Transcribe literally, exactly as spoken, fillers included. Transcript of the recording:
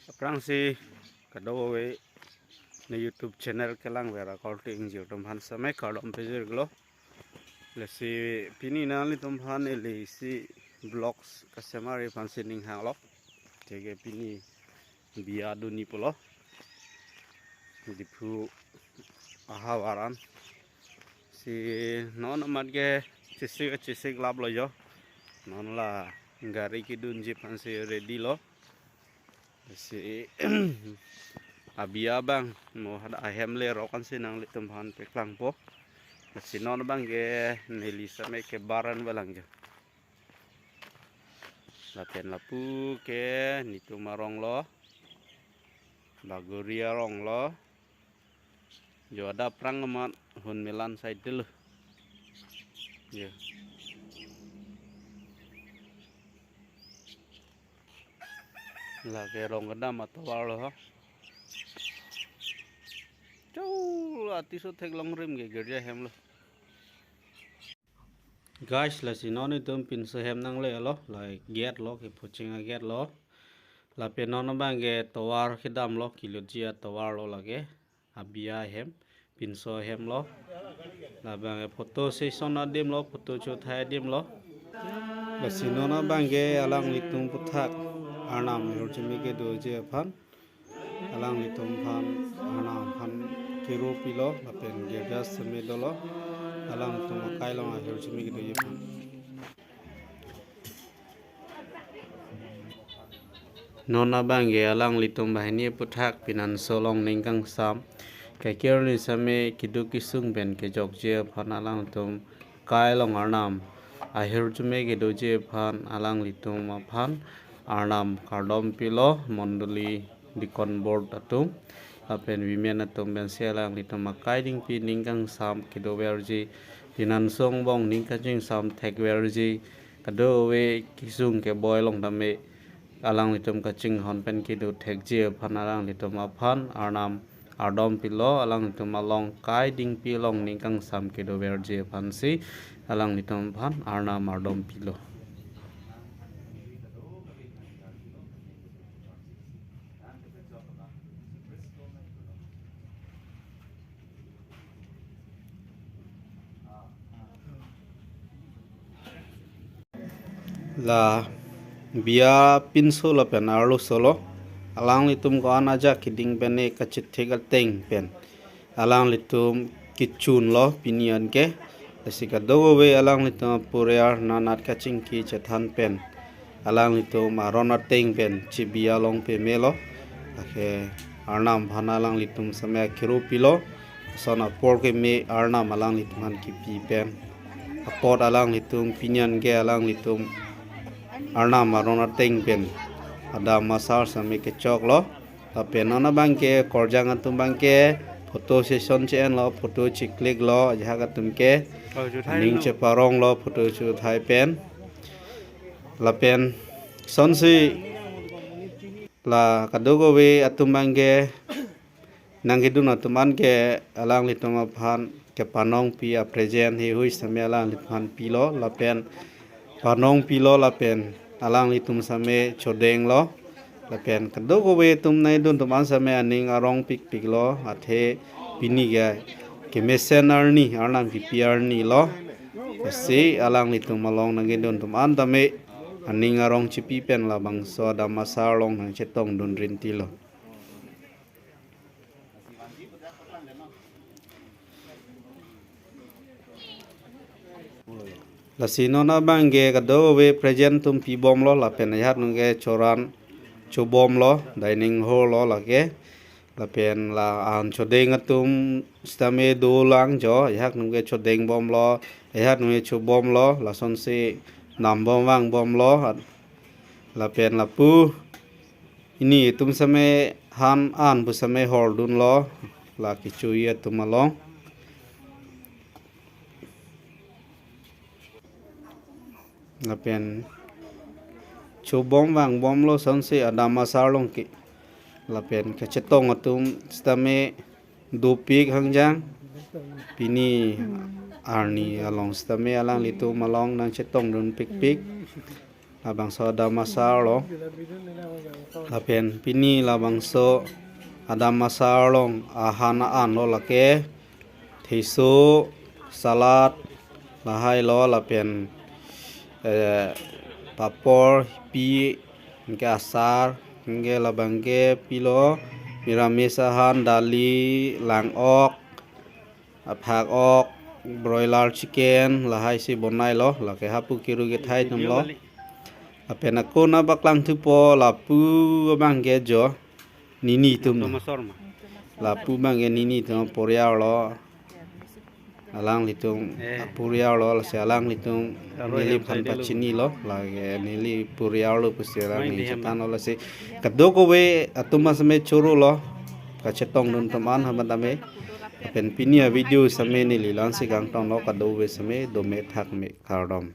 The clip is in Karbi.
Aphrangsi kadokave ne YouTube channel kelangver akorte ingjir atum aphan seme kardom pejirlo. Lasi pini nanglitum aphan ili isi vlogs kasemar aphansi ning hanglo. Theke pini biya dunji pulo. Diphu ahavar an. Si non amat ke chesik chesik laplo jo. Non la gari kedunji aphansi ready lo. Si abiya abang mo hadak ahem lerok ansi nanglitum aphan paklangpo. Si non abang ke neli seme kebar an balang jo. Lapen lapu ke netum arong lo. Bagori arong lo. Jo, adap aphrang amat hon melan side lo. Jo. Lake rong kedam atovar lo ho. Chau atiso theklong rim ke girja hem lo. Guys, lasi non itum pinso hem nanglelo, like gate lo, kephuching a gate lo. Lapen non abang ke tovar kedam lo, kilutji atovar lo lake. Abiya hem, pinso hem lo. Labang ke photo session adim lo, photo chot hai adim lo. Lasi non abang ke alanglitum aphuthak arnam ahirjume kedoji aphan. Alanglitum aphan arnam aphan kero pilo, lapen girja seme dolo. Alanglitum akai along ahirjume kedoji aphan. Non abang ke alanglitum banghini aphuthak pinanso along ning kangsam. Kaikerni seme keduk kesung pen kejokji aphan alanglitum akai along arnam ahirjume kedoji aphan alanglitum aphan arnam kardom pilo mondoli deacon board atum. Lapen women atum pensi alanglitum akai dingpi ning kangsam kedoverji, pinanso angbong ning kachingsam thekverji, kadokave kesung keboi along tame alanglitum kachinghon pen kedo thekji aphan alanglitum aphan arnam ardom pilo, alanglitum along kai dingpi along ning kangsam kedoverji aphansi alanglitum aphan arnam ardom pilo. La biya pinso lapen arloso lo, alanglitum ko-an ajak keding pen ne kachethek ateng pen alanglitum kechun lo pini an ke. Lasi kadokave alanglitum apuriar nanat kachingki chethan pen alanglitum aron ateng pen chebi along peme lo. Lake arnam aphan alanglitum seme akero pilo. Ason apor keme arnam alanglitum aphan kipi pen apot alanglitum pini an ke alanglitum arnam aron ateng pen adam asar seme kechok lo. Lapen non abang ke korjang atum abang ke photo session che-en lo, photo cheklik lo, ajahak atum ke Oh, juthai aning no. Cheparong lo, photo juthai pen. Lapen sonsi la kadokave atum abang ke nangkedun atum an ke alanglitum aphan kepanong pi a present heihui seme alanglitum aphan pilo, lapen panong pilo lapen alanglitum seme chodeng lo. Lapen kadokave atum nangkedun atum an seme aning arong pikpik lo, athe pini ke kemesen arni, arnam kipi arni lo. Lasi alanglitum along nangkedun atum an tame aning arong chipi pen labangso adam asar along nangchetong dun rinti lo. Lasi non abang ke kadokave present atum pibom lo, lapen ajahak nung ke choran chobom lo, dining hall lo lake. Lapen la an chodeng atum sitame dolang jo, ajahak nung ke chodeng bom lo, ajahak nung ke chobom lo, lasonsi nam bom vang bom lo. Lapen lapu ini itum seme han an pu seme hordun lo, la kecho-i atum along. Lapen chobom vang bom lo sonsi adam asar along ke. Lapen kachetong atum sitame dopik hangjang. Pini arni along sitame alanglitum along nangchetong dun pikpik. Labangso adam asar lo. Lapen pini labangso adam asar along ahan an lo lake. Theso, salad, lahai lo lapen eh, papor, pi, anke asar, anke labangke pilo, miramis ahan, dali, lang-ok, aphak-ok, broiler chicken, lahai si bonai lo, lake hapu kiru kethai atum lo. Lapen ako nangpaklang thupo lapu abangke jo, nini atum. Thomas Sharma. Lapu abangke nini atum poriar lo. Alanglitum Eh. Poriar lo, lasi alanglitum Aroi neli hem phan sai delo. Pachini lo, lake neli poriar lo pusi alangli Main di hem. Chethan lo, lasi kadokave atum asame choro lo, kachetongdun atum an hamatame. Lapen pini avideo same neli la-an si kangtong lo, kadokave same dome thakme, kardom.